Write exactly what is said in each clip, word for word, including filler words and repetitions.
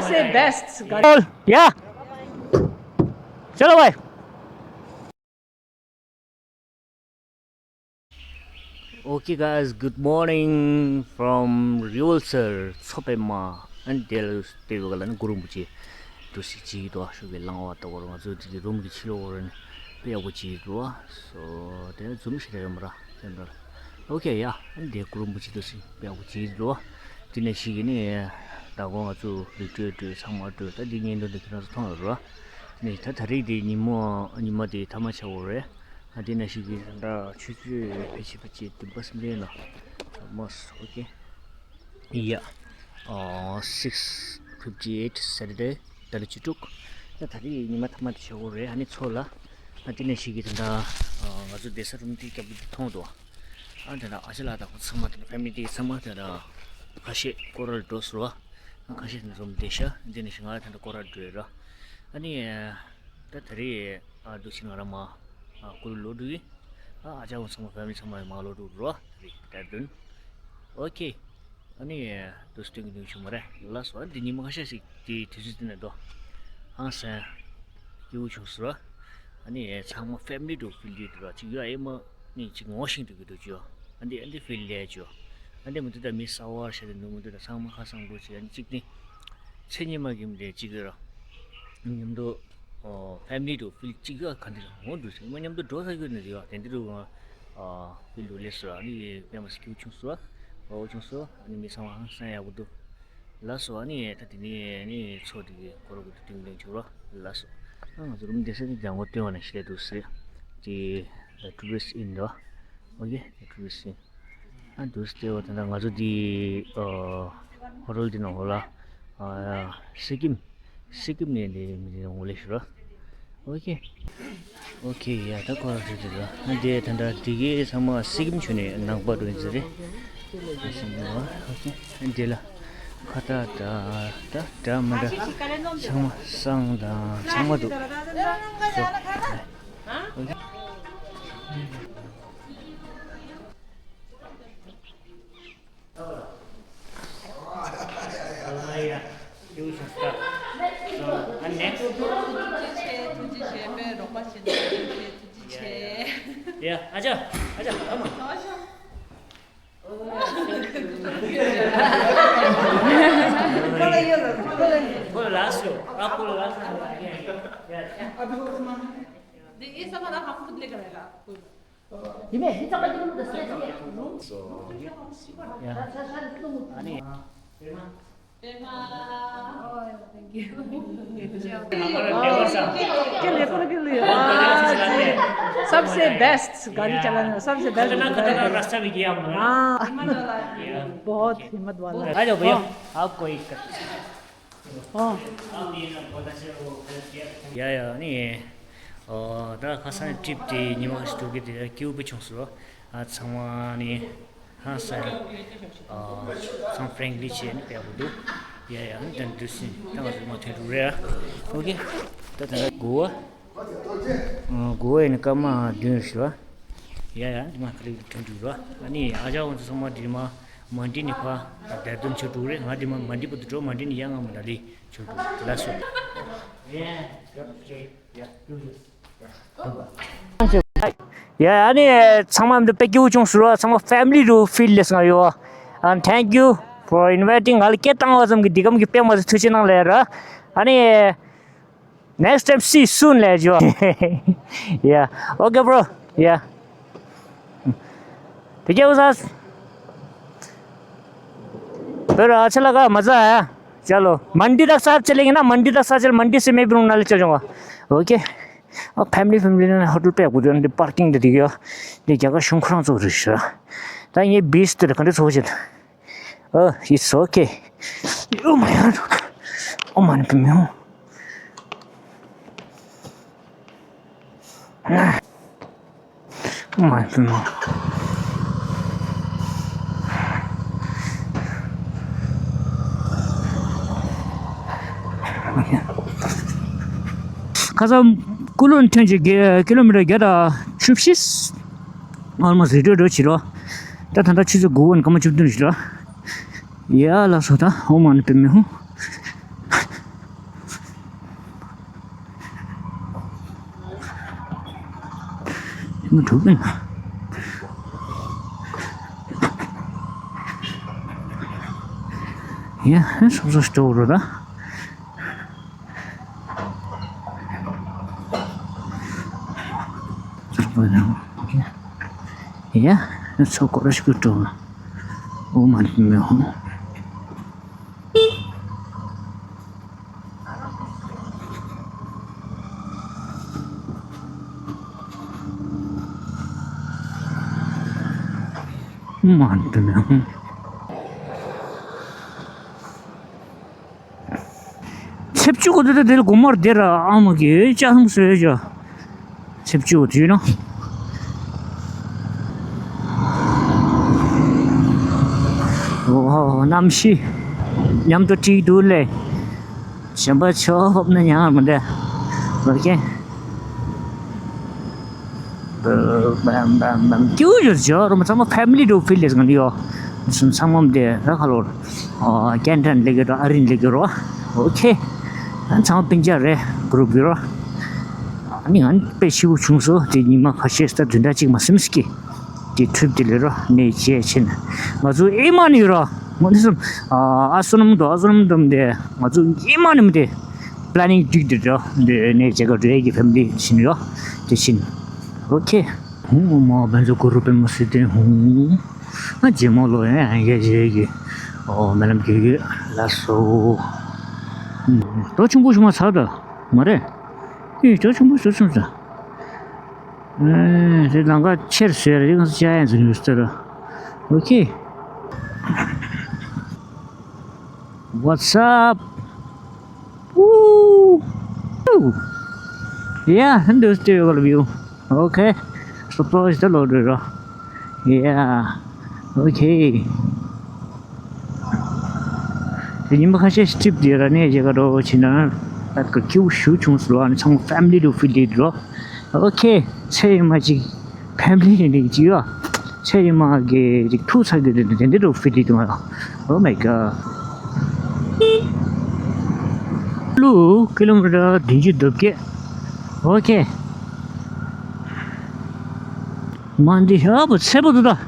Say best. All, yeah. चलो भाई। Okay guys, good morning from Rivulsar, Tsopema, and དེ་ལ་དེ་བ་ག་ལ་ནི་གུ་རུ་རིན་པོ་ཆེ་འདུག་སེ་ཅིག་འདུག་ཤུགས་ཀྱི་ལང་བ་ལྟ་བུར་ང་ཚོ་དེ་གི་རུམ་གྱི་ཕྱི་ལོགས་ར་ནི་དཔེ་ཡག་པོ་ཅིག་འདུག་སོ་དེ་འཛུམ་ཞིག་རེད་ཡོད་མ་ར་ཅན་འདྲ། Okay yeah, and དེ་གུ་རུ་རིན་པོ་ཆེ་འདུག་སེ་དཔེ་ཡག་པོ་ཅིག་འདུག་དེ་ནས་ཤིག་གི་ནི་ད་གོ་ང་ཚོ་རི་བྲོས་བྲོས་ཚང་མ་བྲོས་ད་འདི་བརྙན་ཐུང་འདི་ཁྱེད་རང་ཚོ་མཐོང་ཡོད་ར། ནས་ད་ད་རེས་དེ་ཉིན་མོ་ཉི་མ་དེ་ཐ་མ་ཆ་བོ་རེད། ཨ་དེ་ན་ཞིག་གིས་ད་ཆུ་ཚོད་ཕལ་ཆེར་ཕལ་ཆེར་བདུན་པ་གསུམ་རེད་ན། Almost okay. Yeah. Uh, six fifty eight Saturday. ད་ལོ་བཅུ་དྲུག་ད་ད་རེས་ཉི་མ་ཐ་མ་དེ་ཆ་བོ་རེད། ཨ་ནི་ཚོ་ལ། ཨ་དེ་ན་ཞིག་གིས་ད་ང་ཚོ་བསྡད་ས་རུམ་དེ་རྒྱབ་ཏུ་མཐོང་འདུག་ཨ་དེ་ན་ཨ་ཅག་ལགས་དང་ཁོ་ཚང་མ་དེ་ན་ཕེ་མི་ལི་དེ་ཚང་མ་དེ་ན་ཁ་ཤས་སྐོར་ར་འགྲོ་སོང་བ། ཁ་ཤས་དེ་ན་རུམ་བསྡད་ཤག་དེ་ན་ཞིག་ང་ལ་ད་ལྟ་སྐོར་ར་འགྲོ་ཡོད་ར། ཨ་ནི། ད་ད་རེས་ཨ་འདུག་སེ་ང་རང་མ་ཨ་ཀུ་ལུ་ལོག་འགྲོ་གི་ཨ་ཨ་ཅག་ཚང་མ་ཕེ་མི་ལི་ཚང་མ་མར་ལོག་འགྲོ་རོ། ད་རེས་ཌེ་ར་ཌུན། Okay. ཨ་ནི་འདུག་སེ་སྟོན་གི་འདུག་བྱུང་མ་རེད་ལགས་སོ། ཨ་འདི་ཉི་མ་ཁ་ཤས་ཤིག་དེ་དུས་ཚོད་དེ་ནས་འདུག་ཧང་སང་སྐྱིད་པོ་བྱུང་སོང་། ཨ་ནི་ཚང་མ་ཕེ་མི་ལི་འདྲ་ཕིལ་ཡོད་འདུག་ར། ཅིག་ཡོད་ཨེ་མ་ནི་ཅིག་ངོ་ཤེས་འདུག་གི་འདུག་ཅོ། ཨ་འདི་ཨ་འདི་ཕིལ་ལས་ཅོ། ཨ་འདི་མི་འདུག་ད་མི་གསར་པ་ཤ་དེ་འདུག་མི་འདུག་ད་ཚང་མ་ཁ་སང་པོ་ཅིག་ཨ་ནི་གཅིག་ནི། ཚེ་ཉི་མ་གི་མི་དེ་གཅིག་ར། མཉམ་དུ་ཕེ་མི་ལི་འདྲ་ཕིལ་གཅིག་ཡོད་ག་འདི་འོང་འདུག་ཟེར་མ་མཉམ་དུ་འགྲོ་ས་ཡོད་ནི་རེད་ཡ། དེ་འདི་རུ་ཕིལ་འདུག་ལས་སོ། ཨ་ནི་དཔེ་མ་སྲིད་སྐྱིད་པོ་བྱུང་སོང་། དགའ་པོ་བྱུང་སོང་། ཨ་ནི་མི་ཚང་མ་ཧང་སང་ཡག་པོ་འདུག་ལགས་སོ། ཨ་ནི་ད་དེ་ནས་ཨ་ནི་ཚོ་དེ་གི་སྐོར་གི་དུ་ཏིང་ཏིང་བྱུང་རོགས་ལགས་སོ། ཨ་ང་ཚོ་རུམ་བསྡད་ས་དེ་ལྗང་གུ་སྟོན་པ་ནང་བཞིན་ལས་འདུག་ཟེར། དེ་ད་ཊུ་རི་སི་ཨིན་འདུག་ཨོ་ཀེ་ཊུ་རི་སི་ཨིན། ཨ་འདུག་སེ་བ་ད་ལྟ་ང་ཚོ་འདི་ཨ་ཧོ་ཊེལ་འདི་ནང་ལོགས་ལ་ཨ་སི་ཀིམ་སི་ཀིམ་ནས་འདི་མི་འདི་ནང་ལོགས་ལ་ཞུ་ར། ཨོ་ཀེ། ཨོ་ཀེ་ཡ་ད་ཁོ་རང་ཚོ་འདི་ལ་ཨ་འདི་ད་ལྟ་འདི་གའི་ཚང་མ་སི་ཀིམ་ཆུ་ནས་ནང་པ་འགྲོ་ཡིན་ཟེར་རེད། ཨ་སི་ཀིམ་ལ་ཨོ་ཀེ་ཨ་འདི་ལ་ཁ་ཏ་ད་ད་འདྲ་མི་འདྲ་ཚང་མ་བསང་དང་ཚང་མ་འདུག་ཨོ་ཀེ། ཐུགས་རྗེ་ཆེ། ཐུགས་རྗེ་ཆེ། དཔེ་རོགས་པ་བྱས་ནས་ཐུགས་རྗེ་ཆེ། ཐུགས་རྗེ་ཆེ། ཡ། ཨ་ཅག་ཨ་ཅག་ཨ་མ། ཁོ་ལ་ཡོད་ལ། ཁོ་ལ་ལ་སོ། ཨ་ཁོ་ལ་ལ་སོ། ཡ། ཡ། འདི་ཨེ་ས་མ་ན་ཧ་ཁུ་ལེ་ག་རེ་ལ། ཡིན་ནའི་འདི་ཚོ་ཀ་ཏི་ལུ་དང་སེ་ཚོ་ཡ། ཨ་ནི། सबसे बेस्ट गाड़ी चलाने, सबसे बेस्ट। हाँ, बहुत हिम्मत वाला। आ जाओ भैया, आपको एक। ཡ་ཡ་ནི། ཨོ་ད་ཁ་སང་ཊི་རིབ་དེ་ཉི་མ་ཁ་ཤས་འགྲོ་གི་དེ་སྐྱིད་པོ་བྱུང་སོང་། ཨ་ཚང་མ་ནི་ཧང་སང་ཨ་ཚང་ཕ་རེན་ལི་བྱས་ནི་དཔེ་ཡག་པོ་འདུག་ཡ་ཡ་ནི་ད་འདུག་སེ་ད་ང་ཚོ་མ་ཐོན་འགྲོ་རེད། ཨོ་ཀེ། ད་ད་ལྟ་གོ་བ། གོ་བ་ཡིན་ནི་སྐར་མ་བདུན་རེད་ཤག་ཡ་ཡ་ནི་མ་ཁ་ལི་ཐོན་འགྲོ་ར། ཨ་ནི་ཨ་ཅག་ང་ཚོ་ཚང་མ་འདི་མ་མན་ཌི་ནི་ཕ་ད་ལྟ་འདུག་ཆོག་འགྲོ་རེད། ང་འདི་མ་མན་ཌི་བར་དུ་འགྲོ། མན་ཌི་ནི་ཡ་ང་མ་ད་ལི་ཆོག་འགྲོ་ལ་སོ། ཡ་ཨ་ནི་ཚང་མ་འདི་དཔེ་སྐྱིད་པོ་བྱུང་སོང་ར། ཚང་མ་ཕེ་མི་ལི་རུ་ཕིལ་ལེ་སོང་ཡོད། And thank you for inviting. ང་ལ་སྐད་བཏང་བ་ཙམ་གྱིས་འདི་གམ་གྱི་དཔེ་མ་ཚོ་ཐུགས་རྗེ་གནང་ལེ་ར། ཨ་ནི་next time see you soon ལེ་ཇོ། Yeah, okay bro. Yeah. फिर अच्छा लगा, मज़ा आया। चलो, मंडी तक साथ चलेंगे ना, मंडी तक साथ चल, मंडी से मैं भी रूम ना ले चल जाऊँगा। ओके। अब फैमिली, फैमिली ने होटल पे आपको जो पार्किंग दे दी गया। ये जगह शंखराम चौधरी सर। ताकि ये बीस तेरे घंटे सो जाता। Oh, it's okay. Oh my God. Oh my God. ཁ་སང་ཀུ་ལུ་ནས་ཐོན་བྱས་ཀི་ཀི་ལོ་མི་ཊར་བརྒྱ་དང་བཅུ་བཞི། ཨོལ་མོ་སི་རི་ཊར་འགྲོ་བྱེད་རོགས། ད་ད་ལྟ་ཆུ་ཚོད་དགུ་པ་ནས་སྐར་མ་བཅུ་བདུན་རེད་རོགས། ཡ་ལགས་སོ། ད་ཨོཾ་མ་ཎི་པདྨེ་ཧཱུྃ། མི་འགྲོ་གི་ན། ཡ་སོ་སོ་སྤྲོ་བོ་རོ་ད། ཡ་ཚོ་སྐོར་ཞིག་འགྲོ། འོ་མ་མི་ཧོ། མ་འདི་ནས། ཚེབ་ཅུ་གོ་དེ་དེ་ལ་གོ་མར་དེ་ར་ཨ་མ་གི་ཅ་ཧང་སོས་ཅ། ཚེབ་ཅུ་དུས་ན། ཨོ་གནམ་གཤིས་མཉམ་དུ་ཁྲིད་འདུག་ལེ། གཞན་པ་ཆོ་ཧོབ་ན་ཉང་མི་འདྲ། ཨོ་ཁེ། བམ་བམ་བམ་ཀྱུ་ཡོད་ཇོ་རོ་མ་ཚང་མ་ཕེ་མི་ལི་འགྲོ་ཕིལ་ལེ་ཟེར་གི་ཡོད། སུན་ཚང་མ་དེ་ར་ཁ་ལོར། ཨོ་ཀན་ཀྲན་ལེ་གི་རོ་ཨ་རིན་ལེ་གི་རོ། ཨོ་ཁེ། ཚང་མ་སྤུན་ཀྱག་རེད་གུ་རུབ་གི་རོ། ཨ་ནི་ང་དཔེ་ཤི་བོ་བྱུང་སོ་དེ་ཉི་མ་ཁ་ཤས་ད་བདུན་ཕྲག་གཅིག་མ་སིམ་སི་ཀི། དེ་ཁྲུབ་དེ་ལེ་རོ་ནས་བྱས་ཕྱིན། ང་ཚོ་ཨེ་མ་ནི་རོ། ང་ཚོ་ཨ་སོ་ནམ་དོ་ཨ་སོ་ནམ་དོམ་དེ་ང་ཚོ་ཨེ་མ་ནི་མི་དེ། པ་ལ་ནིང་སྒྲིག་སྟེ་འགྲོ། འདི་ནས་མཇལ་ཁ་འགྲོ་ཡས་ཀྱི་ཕེ་མི་ལི་ཕྱིན་ཡོད། དེ་ཕྱིན། ཨོ་ཁེ། ཧུང་མོ་མོ་བན་ཚོ་གུ་རུ་པེ་མོ་སི་ཏེ་ཧུང་། ང་རྗེ་མོ་ལོ་ཡང་ཡང་རྒྱལ་རྗེ་གི། ཨོ་སྨོན་ལམ་རྒྱུད་ཀྱི་ལ་སོ། ཏོ་ཆུང་པོ་ཞུ་མ་ཚར་ད། མ་རེད། ཨེ་ཏོ་ཆུང་པོ་ཞུ་སོང་ཙང་། ཨེ་དེ་ལང་ཀ་ཆེར་ཟེར་རེད་ང་ཚོ་ཅག་ཡང་ཟེར་ཡོད་ཟེར། ཨོ་ཁེ། What's up? Ooh. Ooh. Yeah, I'm just doing a little view. Okay. Surprise the loader. Yeah. Okay. དེ་ཉི་མ་ཁ་ཤས་ཤིག་ཊིབ་དེ་ར་ནས་རྒྱ་གར་འགྲོ་ཕྱིན་ན་ཨ་ཀ་ཁྱིའུ་ཤུ་ཆུང་སུ་ལ་ཨ་ནི་ཚང་མ་ཕེ་མི་ལི་ལུ་ཕི་ལི་འགྲོ། ཨོ་ཁེ། ཚེ་ཡི་མ་ཅིག་ཕེ་མི་ལི་ནི་ཅིག་ཡོད། ཚེ་ཡི་མ་གི་ཅིག་ཐུག་ཚར་གི་དེ་དེ་འདྲ་འགྲོ་ཕི་ལི་དུ་མ། Oh my god. ལུ་ཀི་ལོ་མི་ཊར་བདུན་ཅུ་དོན་བརྒྱད། ཨོ་ཁེ། མ་འདི་ཧ་པོ་ཚེ་པོ་དུ་ད། ཨུ།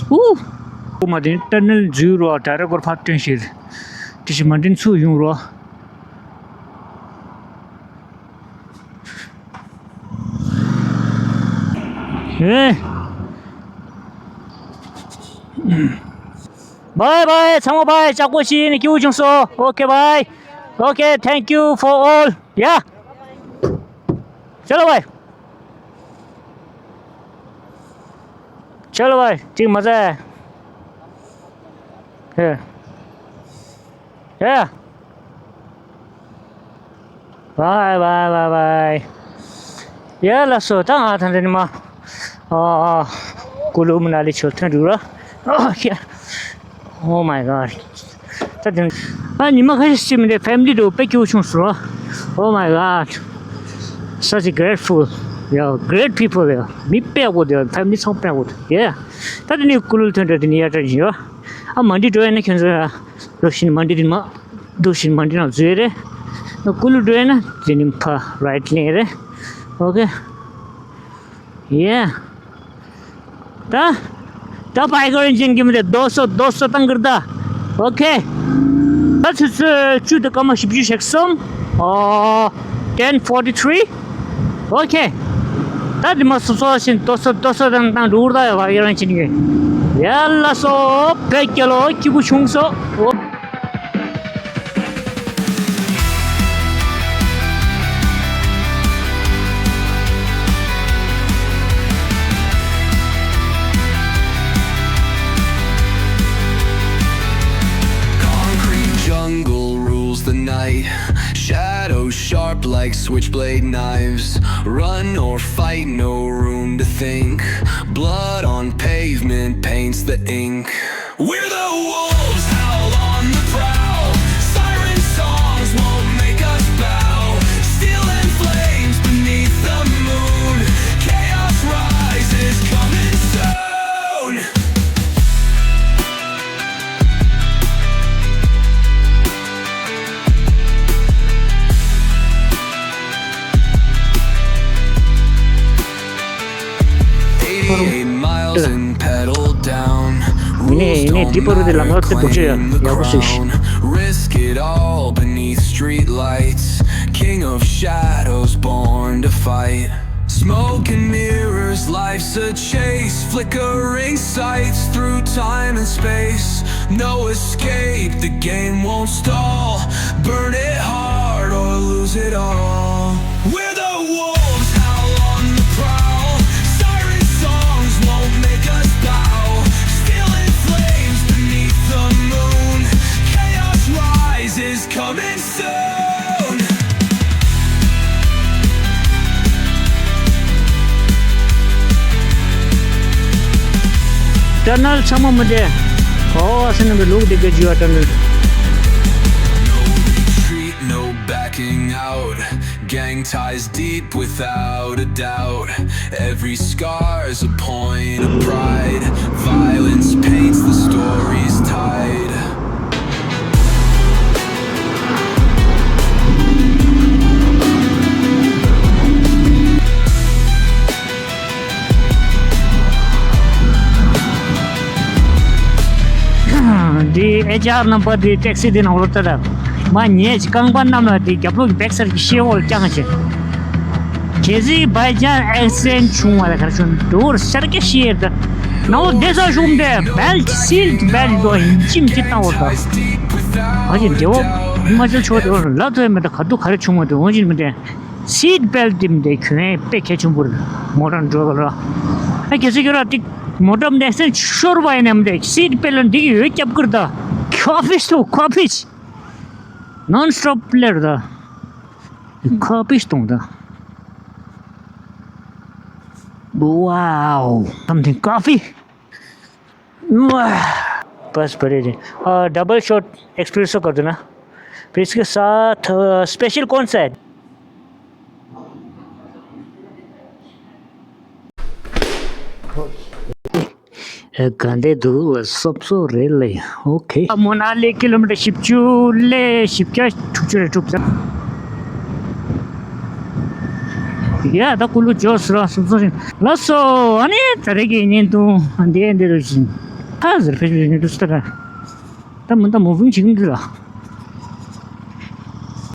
ཨོ་མ་དེ་ཊ་ནེལ་འཛུལ་རོ་ཌའི་རེག་གོར་ཕར་སྟོན་ཤེས། དེ་ཕྱི་མ་འདི་ཚུར་ཡོང་རོ། ཨེ། བའི་བའི་ཚང་མ་བའི་ལྕགས་པོ་ཤི་ནི་སྐྱིད་པོ་བྱུང་སོ། Okay, bye. Okay, thank you for all. Yeah. चलो भाई. चलो भाई, ठीक मजा है. Yeah. Yeah. Bye, bye, bye, bye. ཡ་ལགས་སོ། ད་ང་ད་འདི་ནི་མ། ཨ་ཨ། ཀུ་ལུ་མ་ན་ལི་ཆོ་ཐོན་འགྲོ་ར། ཨ་ཡ། Oh my god. ད་འདི་ཨ་ཉི་མ་ཁ་ཤས་ཤིག་མི་འདི་ཕེ་མི་ལི་འགྲོ་དཔེ་སྐྱིད་པོ་བྱུང་སོང་ར། Oh my god. Such a grateful. Yeah, great people. Yeah, མི་དཔེ་ཡག་པོ་འདུག་ཕེ་མི་ལི་ཚང་དཔེ་ཡག་པོ་འདུག Yeah. ད་འདི་ནི་ཀུ་ལུ་ཐོན་འགྲོ་འདི་ནི་ཡ་ཏྲ་ཡིན་ཡོ། ཨ་མ་འདི་འགྲོ་ཡ་ན་ཁྱོད་ཚོ་ཡ། འགྲོ་བཞིན་མ་འདི་ནི་མ། འདུག་བཞིན་མ་འདི་ན་འཛུལ་རེད། ཀུ་ལུ་འགྲོ་ཡ་ན་དེ་ནི་ཕ་རའིཊ་ལེན་རེད། Okay. Yeah. ད། ད་བྷའི་ཀར་ཨིན་ཇིན་གི་མི་རེད། དོ་སོ་དོ་སོ་ཏང་གིར་ད། Okay. ད་ཆུ་ཚོད་བཅུ་དང་སྐར་མ་བཞི་བཅུ་ཞེ་གསུམ། ཨོ། Ten forty-three. Okay. ད་དེ་མ་སོ་སོ་བཞིན་དོ་སོ་དོ་སོ་དང་དང་འགྲོ་གི་རེད་ད། ཡ་བྷའི་ཀར་ཨིན་ཇིན་གི། ཡ་ལགས་སོ། བོད་རྒྱལ་ལོ་སྐྱིད་པོ་བྱུང་སོ། Concrete jungle rules the night. Shadows sharp like switchblade knives. Run or fight, no room to think. Blood on pavement paints the ink. We're the wolves, howl on the prowl. Siren songs won't make us bow. Steel and flames beneath the moon. Chaos rises, coming soon. and pedal down. Rules don't matter, claim the crown. Risk it all beneath street lights. King of shadows, born to fight. Smoke and mirrors, life's a chase. Flickering sights through time and space. No escape, the game won't stall. Burn it hard or lose it all. We're the wolves, howl on the prowl. Siren songs won't make us bow. Stealing flames beneath the moon. Chaos rises, coming soon. ཊ་ནལ་ཚང་མ་མི་བདེ། ཨོ་ཨ་སེ་ནམ་པའི་ལུག་དེ་ག་ཇུ་ཨ་ཊ་ནལ། No retreat, no backing out. Gang ties deep without a doubt. Every scar's a point of pride. Violence paints the story's tide. འདི་ཨེཆ་ཨར་རྣམ་པ་འདི་ཊེག་སི་འདི་ནང་ལོགས་ལྟ་ད། མ་ཉེས་ཀྱི་རྐང་པ་རྣམས་ལ་འདི་རྒྱབ་ལོགས་ཀྱི་བེག་སར་གྱི་ཤེལ་འོག་ལ་བརྐྱངས་བྱས། གེ་ཟི་བྷའི་ཇན་ཨེག་སེན་ཊི་བྱུང་བ་ལ་གར་བྱུང་འདུག་ཤར་གྱི་ཤེལ་ད། ནང་ལོགས་བསྡད་ས་བྱུང་སྟེ་བེལ་ཊི་སིལ་ཌི་བེལ་ཊི་འདུག་ཡིན་གཅིག་མིན་གཅིག་བཏང་བ་ད། ཨ་ཅེ་འདི་འོག་ཧི་མ་ཅལ་ཕྱོགས་དེ་འོག་ལ་ཐོན་མེད་ད་ག་དུས་ག་རེ་བྱུང་བ་དེ་འོང་གཅིག་མི་འདྲ། སིཊ་བེལ་ཊི་འདི་གྱོན་ཡས་དཔེ་གལ་ཆེན་པོ་རེད། མོ་ཊ་འགྲོ་ག་ལ། ཨ་གལ་སྲིད་ཁྱོད་རང་ཏིག་མོ་ཊ་འདི་སེ་ཤོར་བ་ཡིན་ནམ་འདི་སིཊ་བེལ་ཊི་འདི་གི་འོད་རྒྱབ་ཀྱི་རེད་ད། ཁོ་ཕིས་ཏོ་ཁོ་ཕིས། ནོན་སི་ཊོབ་སླེབས་རེད་ད། ཁོ་ཕིས་གཏོང་ད། Wow, something coffee. वाह, बस बढ़िया जी। और double shot espresso कर दो ना। फिर इसके साथ, अ, स्पेशल कौन सा है? ཨེ། ག་འདྲ་འདུག་ལ་སོབ་སོབ་རེད་ལེ། ཨོ་ཁེ། མོ་ན་ལི་ཀི་ལོ་མི་ཊར་བཞི་བཅུ་ལས་བཞི་བརྒྱ་དྲུག་ཅུ་རེ་དྲུག་ཙམ། ཡ་ད་ཀུ་ལུ་ཇོས་ར་སོབ་སོབ་རེད་ལགས་སོ། ཨ་ནི་ད་རེས་ཀྱི་བརྙན་ཐུང་ཨ་འདི་འདི་རུ་བཞིན་ཨ་ཟེར་ཕེ་སི་བུག་བརྙན་ཐུང་སྟེར་ར། ད་མི་ད་མོ་ཝིང་བྱེད་ཀྱི་མི་འདུག་ལ།